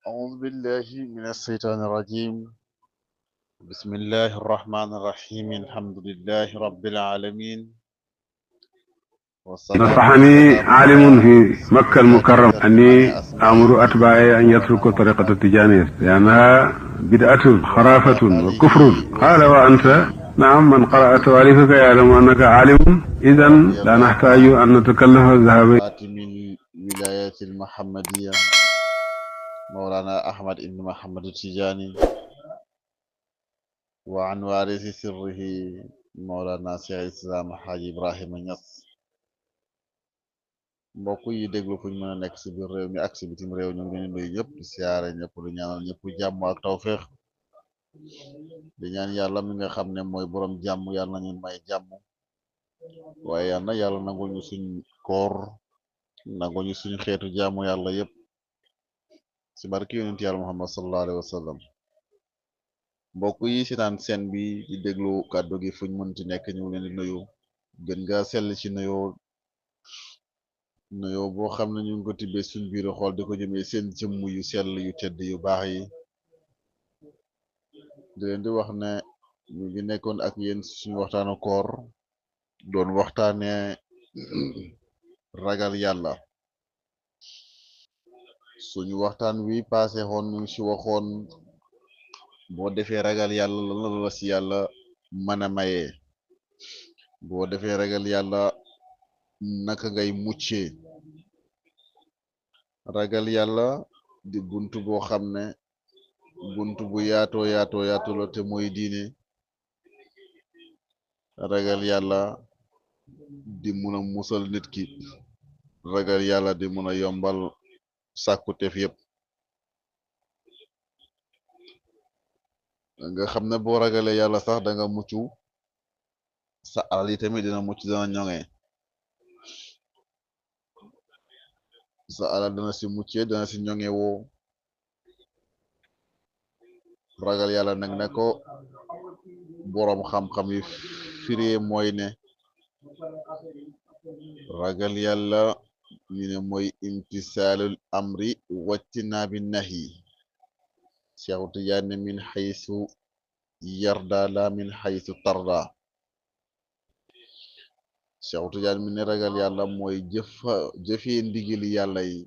أعوذ بالله من الشيطان الرجيم. بسم الله الرحمن الرحيم. الحمد لله رب العالمين، والصلاة نصحني والسلام على عالم في مكة سيد المكرمة ترجمان أني أسمائه أمر أتباعي أن مولانا يتركوا طريقة محمد التجانية لأنها بدعة وعلى خرافة آله وكفر. قال وأنت وصحبه نعم، من قرأ تواليفك يعلم أنك عالم، إذا ورضي لا الله نحتاج عن أن نتكلف الذهاب. خاتم الولايات المحمدية مولانا أحمد بن محمد التجاني، وعن وارث سره مولانا شيخ الإسلام حاج إبراهيم نياس. mbokk yi déglu fu ñu mën a nekk si biir réew mi ak si bitim réew ñu ngi leen di nuyu ñëpp di siyaare ñëpp di ñaanal ñëpp jàmm ak tawféex di ñaan yàlla mi nga xam ne mooy borom jàmm yàlla nañu may jàmm, waaye yàlla nangul ñu suñ koor, nangul ñu suñ xeetu jàmm yàlla yëpp si barki yonent yàlla Muhammad sallallahu alayhi wa sallam. mbokk yi seetaan seen bi di déglu kàddu gi fuñ mënti nekk ñu ngi leen di nuyu, gën nga sell ci nuyoo boo xam ne ñu ngi ko tibbee suñ biir xool di ko jëmee seen jëmm yu sell yu tedd yu baax yi, di leen di wax ne ñu ngi nekkoon ak yéen suñu waxtaanu koor doon waxtaane ragal yàlla. suñu waxtaan wi paase xoon ñu ngi ci waxoon boo defee ragal yàlla lan la ci yàlla mën a mayee, boo defee ragal yàlla naka ngay muccee. ragal yàlla di bunt boo xam ne bunt bu yaatoo la te mooy diine. ragal yàlla di mun a musal nit ki, ragal yàlla di mun a yombal sàkkuteef yépp. nga xam ne boo ragalee yàlla sax da nga mucc, sa alal yi tamit dina mucc, dana ñoŋe. sa alal dana si muccee, dana si ñoŋe woo. ragal yàlla nag ne ko boroom xam-xam yi firee mooy ne ragal yàlla ñu ne mooy imtisaalul amri wajtinaabi nahyi. Cheikh Tidiane min xaysu yarda la min xaysu tarda. Cheikh Tidiane mi ne ragal yàlla mooy jëfee ndigali yàlla yi,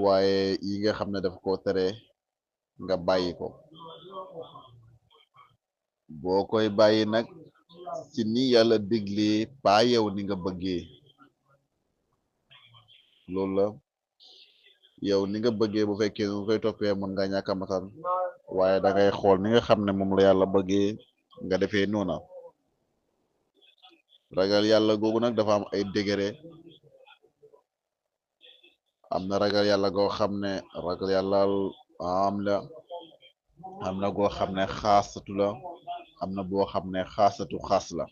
waaye yi nga xam ne daf ko tere nga bàyyi ko. boo koy bàyyi nag ci ni yàlla diglee paa yow ni nga bëggee. loolu la, yow ni nga bëggee bu fekkee nu koy toppee mën nga ñàkk a matal, waaye da ngay xool ni nga xam ne moom la yàlla bëggee nga defee noona. ragal yàlla googu nag dafa am ay degré. am na ragal yàlla goo xam ne ragal yàlla am la, am na goo xam ne xaasatu la, am na boo xam ne xaasatu xaas la.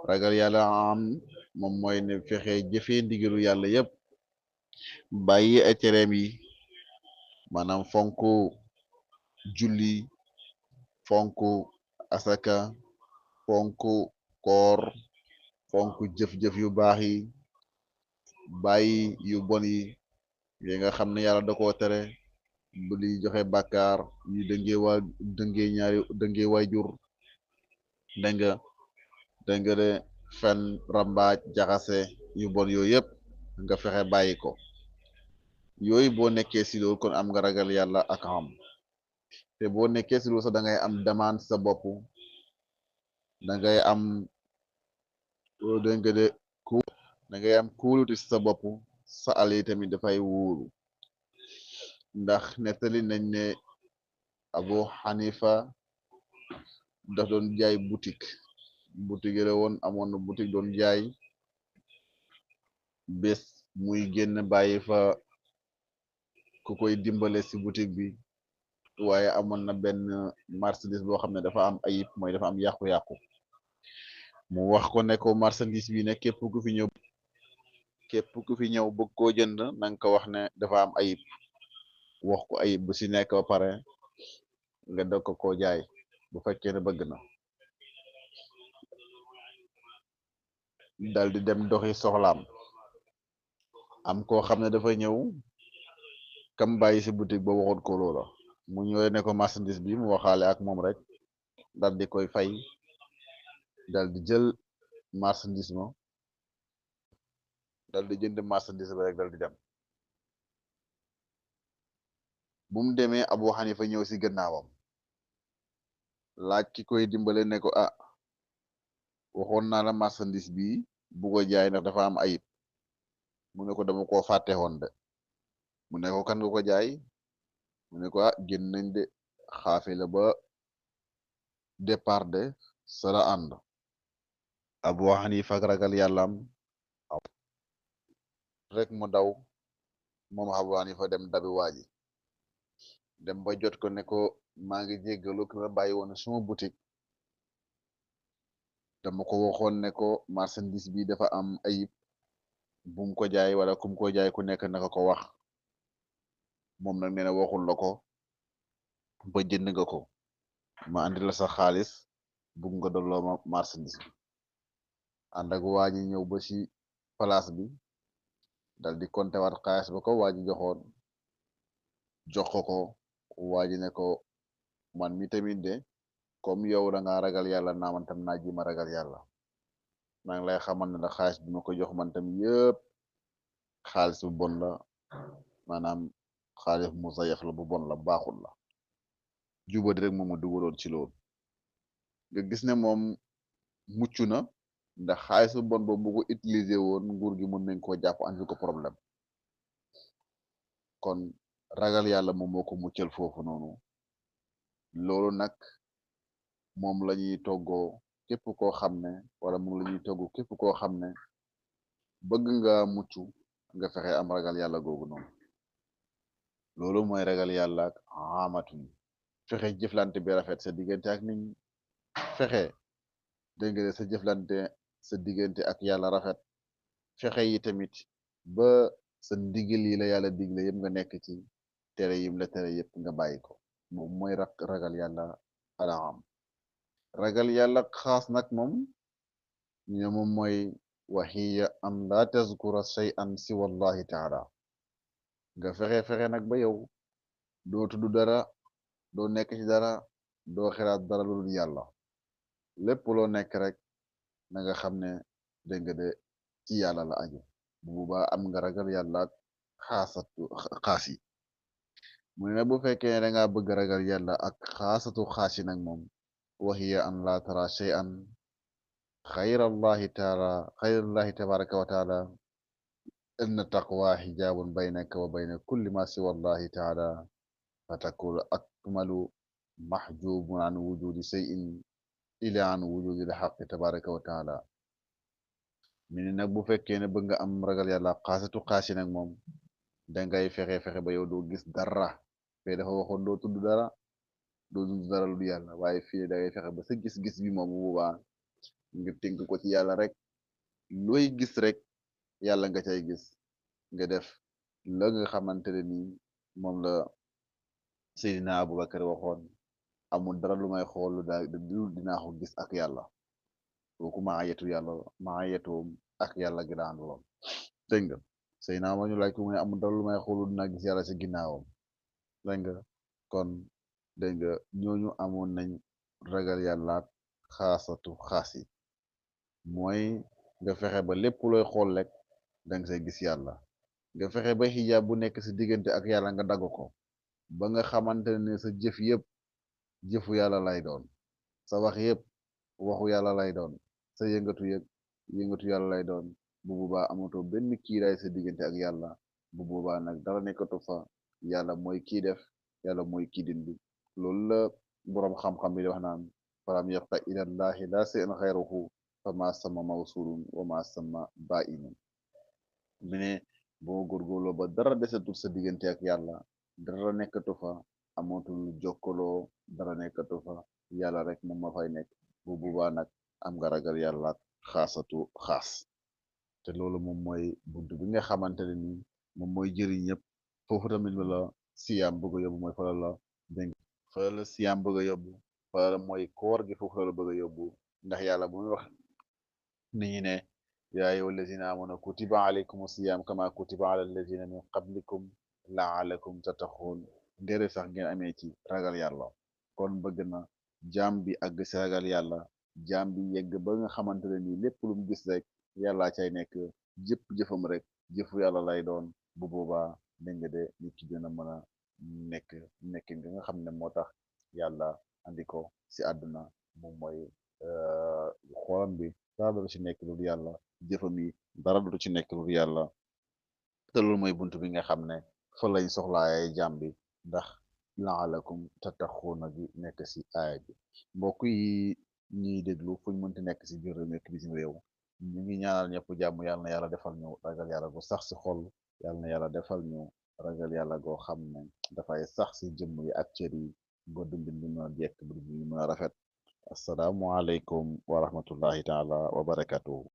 ragal yàlla am moom mooy ne fexe jëfee ndigalu yàlla yépp, bàyyi ay tereem yi, maanaam fonk julli, fonk asaka, fonk koor, fonk jëf-jëf yu baax yi, bàyyi yu bon yi nga xam ne yàlla da koo tere, bu li joxe bàkkaar yu dëngee waajur, danga de fen, rambaaj, jaxase yu bon yooyu yëpp nga fexe bàyyi ko. yooyu boo nekkee si loolu kon am nga ragal yàlla ak xam. te boo nekkee si loolu sax da ngay am demande sa bopp, da ngay am danga de ku da ngay am kóolute si sa bopp, sa àll yi tamit dafay wóoru. ndax nettali nañ ne Abu Hanifa daf doon jaay boutique la woon, amoon na boutique doon jaay. bés muy génn bàyyi fa ku koy dimbale si boutique bi, waaye amoon na benn marchandise boo xam ne dafa am ayib, mooy dafa am yàqu-yàqu. mu wax ko ne ko marchandise bi ne képp ku fi ñëw bëgg koo jënd nanga ko wax ne dafa am ayib, wax ko ayib bu si nekk ba pare nga dog ko koo jaay bu fekkee ne bëgg na. dal di dem doxi soxlaam. am koo xam ne dafa ñëw kam bàyyi si boutique ba waxoon ko loola mu ñëwee ne ko marchandise bi mu waxaale ak moom rek dal di koy fay dal di jël marchandise ma dal di jënd marchandise ba rek dal di dem bu mu demee Abu Hanifa ñëw si gannaawam laaj ki koy dimbale ne ko ah waxoon naa la marchandise bi bu ko jaay ndax dafa am ayib mu ne ko dama koo fàtte woon de mu ne ko kan nga ko jaay mu ne ko ah génn nañ de xaafi la ba départ de sara ànd Abu Hanifa ak ragal yàllaam rek mu daw moom Abu Hanifa dem dabi waaji dem ba jot ko ne ko maa ngi jéggalu ki ma bàyyi woon suma boutique dama ko waxoon ne ko marchandise bi dafa am ayib bum ko jaay wala kum ko jaay ku nekk naka ko wax moom nag nee na waxul la ko ba jënd nga ko ma andi la sa xaalis bugg nga dolloo ma marchandise bi ànd ak waa ji ñëw ba ci place bi dal di konte waat xaalis ba ko waa ji joxoon jox ko waa ji ne ko man mi tamit de comme yow da nga ragal yàlla naa man tam naa ji ma ragal yàlla maa ngi lay xamal ne la xaalis bi ma ko jox man tam yëpp xaalis bu bon la maanaam xaalis mu zayaf la bu bon la baaxul la jubadi rek moom ma dugaloon ci loolu nga gis ne moom mucc na ndax xaalis bu bon boobu bu ko utiliser woon nguur gi mën nañ koo jàpp andi ko problème kon ragal yàlla moom moo ko muccal foofu noonu loolu nag moom la ñuy toggoo képp koo xam ne wala moom la ñuy togg képp koo xam ne bëgg nga mucc nga fexe am ragal yàlla googu noonu loolu mooy ragal yàlla ak amatuñ fexe jëflante bi rafet sa diggante ak nit ñi fexe dégg nga sa jëflante sa diggante ak yàlla rafet fexe yi tamit ba sa ndigal yi la yàlla digle yëpp nga nekk ci tere yim la tere yëpp nga bàyyi ko moom mooy ragal yàlla alaam ragal yàlla xaas nag moom ñu moom mooy waxiya an laa tazkura shay'an si wallahi taala nga fexe nag ba yow doo tudd dara doo nekk ci dara doo xiraat dara lu dul yàlla lépp loo nekk rek na nga xam ne dégg nga de ci yàlla la aju bu boobaa am nga ragal yàlla ak xaas yi mu ne nag bu fekkee ne da ngaa bëgg ragal yàlla ak xaasatu xaas yi nag moom waxiya an laa tara shay'an xayrallahi tabaraka wa taala inna taqwa xijaabun baynaka wa bayna kulli ma siwa allahi taala fa takunu akmalu maxjubun an wujudi shay'in ila an wujudi lxaqi tabaraka wa taala mi ne nag bu fekkee ne bëgg nga am ragal yàlla xaasatu xaasi nag moom dangay fexe ba yow doo gis dara fee dafa waxoon doo tudd dara doo tudd dara lu yàlla waaye fii dangay fexe ba sa gis-gis bi moom bu boobaa nga tënk ko ci yàlla rek looy gis rek yàlla nga cay gis nga def la nga xamante ne nii moom la Seydina Abubakar waxoon amul dara lu may xool lu dinaa ko gis ak yàlla kooku maa yetu ak yàlla gi daan lool dégg nga Seydina ma ñu laaj ko mu ne amul dara lu may xool lu dinaa gis yàlla ci ginnaawam dégg nga kon dégg nga ñooñu amoon nañ ragal yàlla xaasatu xaas yi mooy nga fexe ba lépp looy xool rek danga say gis yàlla nga fexe ba xijaab bu nekk ci diggante ak yàlla nga dagg ko ba nga xamante ne sa jëf yëpp jëfu yàlla lay doon sa wax yëpp waxu yàlla lay doon sa yëngatu yàlla lay doon bu boobaa amatoo benn kiiraay sa diggante ak yàlla bu boobaa nag dara nekkatu fa yàlla mooy kii def yàlla mooy kii dindi loolu la boroom xam-xam bi di wax naan falam yabqa ilallahi la shay'an xayruhu fama sama mawsulun wa ma sama bainun mi ne boo góorgóorloo ba dara desatul sa diggante ak yàlla dara nekkatu fa amatul jokkaloo dara nekkatu fa yàlla rek moom ma fay nekk bu boobaa nag am nga ragal yàlla xaasatu xaas te loolu moom mooy buntu bi nga xamante ne ni moom mooy jëriñ ñëpp foofu tamit la siyaam bëgg a yóbbu mooy fa la dégg fa la siyaam bëgg a yóbbu fa la mooy koor gi foofu la bëgg a yóbbu ndax yàlla bu muy wax nit ñi ne yaa ayyuha allazina amanu kutiba alaykum siyam kama kutiba ala allazina min qablikum laalakum tattaquun ndere sax ngeen amee ci ragal yàlla kon bëgg na jaam bi àgg si ragal yàlla jaam bi yegg ba nga xamante ne nii lépp lu mu gis rek yàllaa cay nekk jëpp jëfam rek jëfu yàlla lay doon bu boobaa dégg nga de nit ki dina mën a nekkin nga xam ne moo tax yàlla andi ko si àdduna moom mooy xoolam bi dara du ci nekk lu dul yàlla jëfam yi dara du ci nekk lu dul yàlla te loolu mooy bunt bi nga xam ne fa lañ soxlaayay jaam bi ndax laalakum tattaquuna gi nekk si aaya bi mbokk yi ñuy déglu fuñ mënti nekk si biir réew mi ak bitim réew ñu ngi ñaanal ñëpp jàmm yàlla na yàlla defal ñu ragal yàlla gu sax si xol yàlla na yàlla defal ñu ragal yàlla goo xam ne dafay sax si jëmm yi ak cër yi ba dundin bi mën a jekk ba dundin bi mën a rafet assalaamu aleykum wa rahmatullahi taala wa barakatuhu